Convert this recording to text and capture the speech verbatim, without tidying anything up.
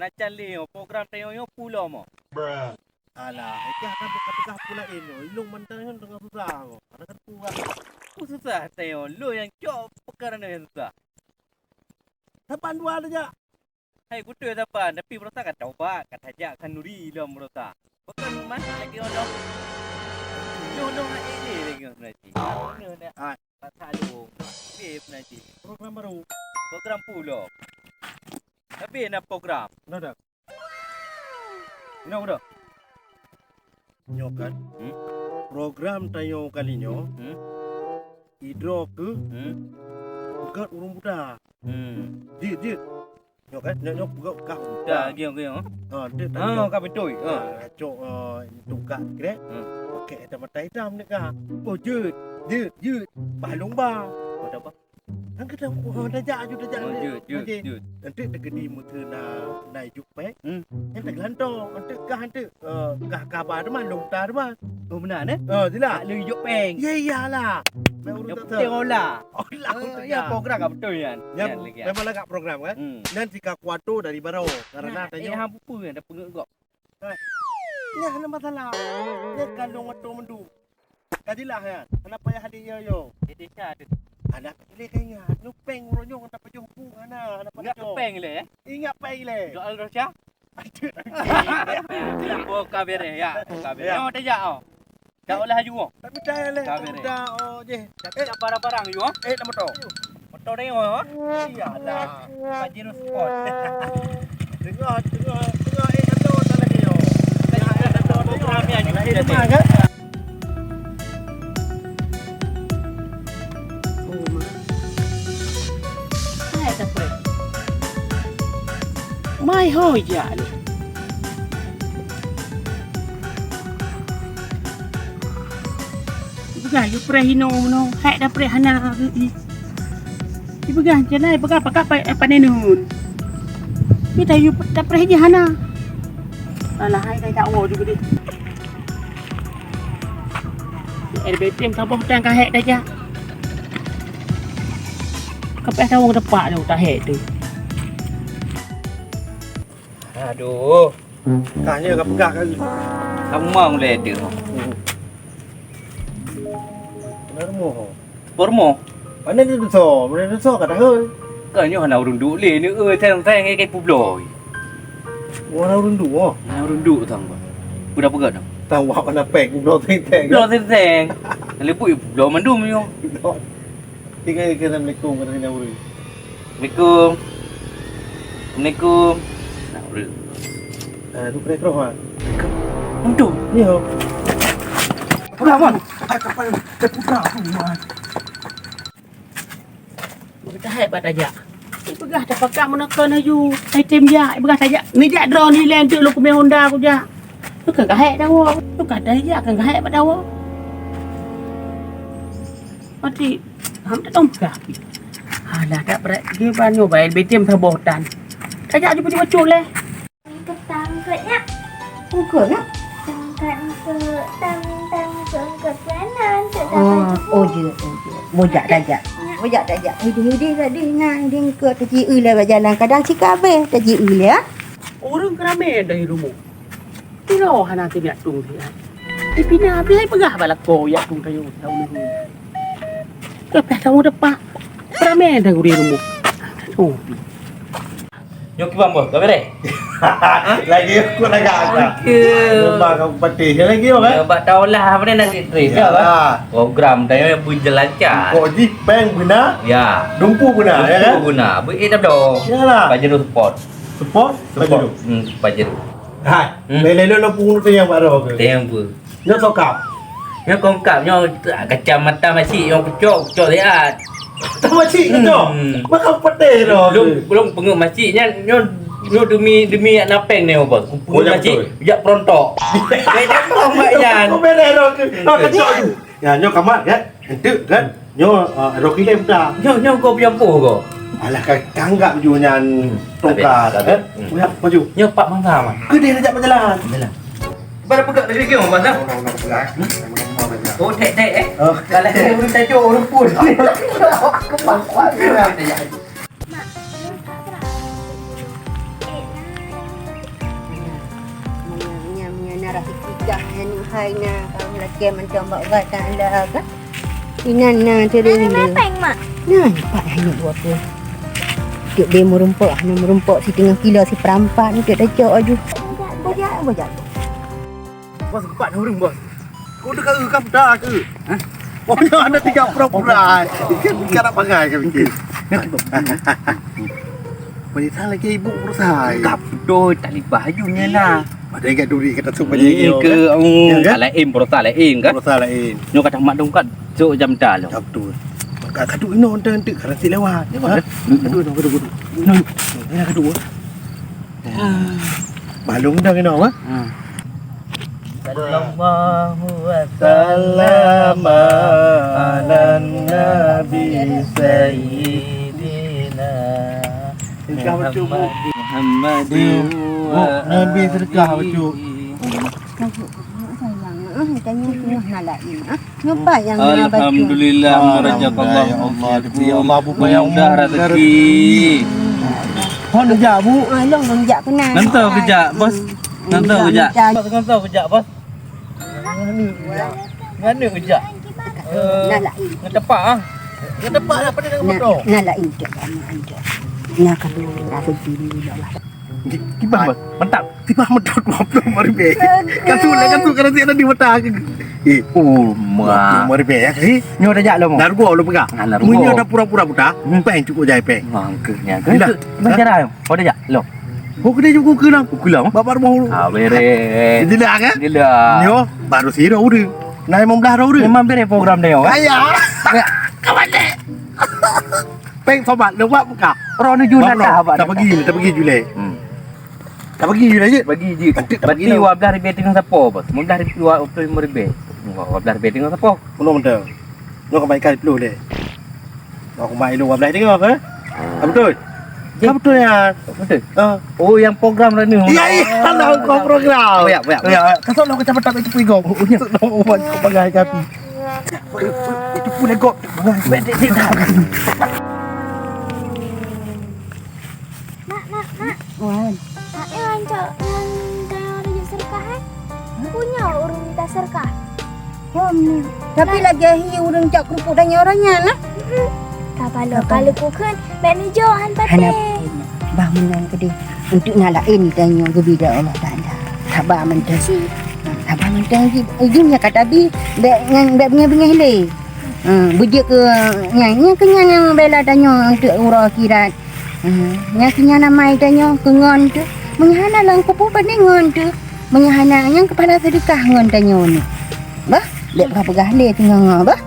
Acan lé nyoe, program tanyoe nyoe peue lom oh. Alah, ikah ka peugah peue laén nyoe. Ilong mantong nyoe teungoh susah kok. Ada kan kuat. Peue susah tanyoe, lôn nyang cok peukara nyang susah. Saban dua tajak. Hai, kutu saban, tapi beurasa ka taubat, ka tajak khanuri lom beurasa. Bukan mah lagi orang. Nyoe, nyoe, eh, eh, lagi orang Najib. Nyoe, nyoe. Ah. Pasal lu. Habis Najib. Program baru. Program pulo. Habis na program. Dah, dah. Inoe udah. Nyoe kan. Hmm? Program tanyoe kali nyoe. Hmm? Idroe keu Hmm? Peugöt ureueng buta. Hmm. Jeuet, jeuet. Nyoe kan, nyoe, nyoe peugöt kah ureueng buta. Dah, gieng, gieng. Ha, dia tadi Oh, nyoe. Ka beutôi. Ha. Ha, cok, eh, tukak krek. Hmm. Pakai kacamata hitam ni kah. Oh, jeuet, jeuet, jeuet. Bah lông ba. Oh, dah ba. Kan kita, oh, tajak aju, tajak Oh, aju. Jeuet, jeuet, Okey. Jeuet. Nanti terkedi meuteuna na ijuk pek. Hmm. Yang tergelanto, nanti kah nanti, eh, kah kaba teman, lông ta teman. Oh, benar, eh? Oh, jelas. Tak leu ijuk peng. Ya, iyalah. Nak urut Ijuk tak putih tahu. Olah. Olah, Eh, betul ya, dah. Program ka beutôi nyan. Nyan Nyan lagi. Memang lagak program, kan? Hmm. Nyan si ka kuato dari baroe. Karena Nah, tanya eh, hang pupu nyan dah peungeuet gok. Nyan hana masalah. Nyan kandong atau mendung. Ka jeulaih nyan. Hana payah adik yo yo. Jadi ka tu. Hana pilih ka ingat. Nyoe peng uroe nyoe hana pajoh pu hana, hana Ingat pajoh. Peng le, eh? Ingat peng le. Doa Al-Rasya. Aduh. Oh, ka bereh, ya. Ka bereh. Ya. Nyoe tajak, oh. Tak olah aju, oh. Tapi dah le. Ka bereh. Dah, oh, je. Tapi tak barang-barang aju, oh. Eh, nama tu? Motor dia, oh. Iyalah. Pajero Sport. Tengah, tengah, tengah, eh, kata orang lagi, oh. Tengah, eh, kata orang lagi. Ramai aju. Lagi jadi. Teman, kan? Oh, ma. Hai, tak apa. Mai hoi jak lé. Peugah, yue preh inoe meunoe, hék dapréh hana. Ipeugah, "Janai peugah pakat pa-, eh, panenon." Kita yue dapréh jih hana. Alah, hai, kai tak woe juga deh. Air betem saboh tang ka hék dah jak. Kapeh tahu depak tu, tak hék tu. Aduh. Kah nyoe ka peugah kali. Ka mumang ulèe deuh. Hmm. Kena rumoh. Rumoh? Mana dia tu so? Mana dia tu so ka tahun? Ka nyoe hana ureueng duek lé, ni, eh, theng-theng, eh, kai peubloe. Oh, hana ureueng duek, oh? Hana ureueng duek, tang, bah. Peue dah peugah, tang? Tang, wah, mana pek, peubloe theng-theng. Peubloe theng-theng. Leubeh peubloe mandum nyoe. Tinggai keu assalamualaikum, kata kena ureueng. Assalamualaikum. Assalamualaikum. Nak ureueng. Ah, tu kena keroh, ah. Untung. Ni, ho. Pegang, Man. Hai, kapal terputar tu, Man. Beuka hai bak tajak. Ipeugah tapakak meunoe kon laju. Hai tem jak, ipeugah tajak. Ni jak droe ni lé, enteuk lôn kumé Honda ku jak. Tu kan ka hék tawoe. Tu kan tajak, kan ka hék bak tawoe. Mati. Ham tak tahu peugah. Alah, tak berat. Dia banyo bai, betem saboh tan. Tajak je pucuk-pucuk lé. Tangkot nyak. Tangkot nyak. Tangkot, tangkot, tangkot, tangkot. Pianan, tangkot. Ah, oh, je, oh, je. Bujak tajak. Nyak. Bujak tajak. Idih, idih, idih. Nah, idih ke taji ui lé bak jalan. Kadang sika abéh taji ui lé, ah. Ureueng keuramé dari rumoh. Tilo hana teubiak tueng siat. Dipina abéh peugah bak lakoe yak tueng kayu taun nyoe. Leupah kamoe depak. Ramé dah gurée rumoh. Oh, pi. Nyoe kiban, Bos, ka beres? Lagi aku lagak dah. Okey. Lepas kau patih lagi, oh, kan? Ya, bak taulah apa ni nasi trip, ya, Bos? Program dah yang berjalan lancar. Kok ji peng beuna? Ya. Dumpu beuna, ya, kan? Dumpu beuna. Beuet dah dah. Yalah. Pajero Sport. Sport? Sport. Pajero. Hmm, Pajero. Hai, hmm. Lé-lé lo pun teunyang bak roh ke? Teunyang apa? Nyoe sokap. Nyoe kongkap, nyoe kacamata masjid, nyoe kucok, kucok siat. Kacamata masjid kucok? Hmm. Maka peuteh roh. Belum, belum peungeuh masjid nyan, nyoe, nyoe demi, demi anak peng ni, Bos. Peungeuh masjid, jak perontok. Kacamata mak nyan. Kau beres roh ke? Kau kacok tu. Ya, nyoe kamat, kan? Enteuk kan? Nyoe, ah, Rocky lé buta. Nyoe, nyoe kau punya empuh kau. Alah, ka, ka anggap ju nyan tongka, habis, habis. Eh? Hmm. Punya maju. Nyoe pak mangga mah. Ke dia ajak berjalan? Jalan. Pada peugah lagi ke, Bang, dah? Udah, udah, udah. Hmm? Udah, udah, udah. Oh, dek, dek, eh? Oh. Kalau saya urus tajuk, urus pun. Kepala. Mak, ni tak terang. Eh, nah. Ina, kamu lagi macam bak ubat tak ada kan? Inan na teurimong. Mana peng, Mak? Nah, nampak hanya dua puluh. Tiap dia merumpok, hanya merumpok setengah kilo, seperempat ni tiap dah cok aju. Bajak, bajak. Bos, empat orang, Bos. Kau dah kau kan dah ke? Hah? Oh, ya, ada tiga pura-pura. Ikan, ikan nak pakai ke bikin? Boleh salah ke ibu berusaha. Enggak betul, tak libah aja nya lah. Ada yang duri kata tu banyak. Ni ke, hmm, ya, kan? Lain, berusaha lain kan? Berusaha lain. Nyo kata mak dong kat, cok jam dah lo. Jam tu. Kat kadu ino ente ente karena si lewat. Ya, kan? Kadu, kadu, kadu. Nah, ini kadu. Balum dah kena apa? Hmm. Sallallahu wasallam ala nabi sayyidina Muhammad. Muhammadin. Oh, Nabi sedekah, Ucuk. Sayang, ah, tanya tengah nak lain, ah. Nyoba yang dia baca. Alhamdulillah, merajakallah. Ya Allah, rezeki Allah, Bu, mudah rezeki. Hon jak, Bu. Ah, long, long jak kena. Ngantor kejak, Bos. Ngantor kejak. Bos, ngantor kejak, Bos. Mana kejak? Eh, ngetepak ah. Ngetepak lah pada dengan motor. Nah, lain tu, lain tu. Nah, kalau nak pergi dulu lah. Di, di bang, Bos. Mantap. Tiba mantap dua puluh lima ribu. Kasut lah, kasut, kalau tiada di mata. Eh, oh, ma. Dua puluh lima ribu ya, sih? Nyoh dah jak lo, Bang. Nargo lo pegang. Ah, nargo. Munyo dah pura-pura buta, hmm, peng cukup jai peng. Mangkanya kan. Dah. Bang cara, oh, dah jak lo. Oh, kena cukup ke lah. Ke lah. Bapak rumah dulu. Ah, beres. Jelas kan? Jelas. Nyoh, baru siro udah. Nah, lima belas udah. Memang beres program dia, kan? Ayah. Ya. Kawan dek. Peng sobat, lewat buka. Roh nuju nak dah, abang. Tak pergi, tak pergi Julai. Hmm. Tak pergi Julai je. Bagi je. Nanti tak pergi. Berarti dua belas ribu tengah sapo, Bos? Lima belas ribu, dua puluh lima ribu. Dua belas ribu tengah sapo? Penuh mentang. Nyoh kembali kali peluh deh. Nyoh kembali lu dua belas tengah, eh? Ah, betul? Jih. Kan betul ya? Betul? Ah. Oh, yang program tadi. Ya, ya. Tahu kau program. Ya, ya, ya. Ya, kasut lo kacamata itu pun igop. Oh, ya. Kasut lo ubat kau pakai kaki. Itu pun igop. Mak, mak, mak. Wan. Mak, eh, rancak nyan tayang raja serkah, eh? Hah? Punya ureueng minta serkah. Hom. Tapi lagèe hi ureueng cak keurupuk tanyoe uroe nyan, nah. Mm-mm. Ka paloe, ka leuku kheun, bèk neujok han patéh. Hana pun. Bah meunang keudeh. Untuk na laén tanyoe geubri lé Allah Taala. Saba mantong. Saba mantong jih. Jih nyan ka tabi, bèk nyan, bèk beungèh-beungèh lé. Ha, beujeuet keu nyan, nyan keuh nyan nyang bela tanyoe untuk uroe akhirat. Ha, nyan keuh nyan amai tanyoe keu ngon teuh. Meunyoe hana lam kubu, pane ngon teuh. Meunyoe hana, nyan keupala seudeukah ngon tanyoe nyoe. Bah, bèk peugah-peugah lé teungoh-ngoh, bah.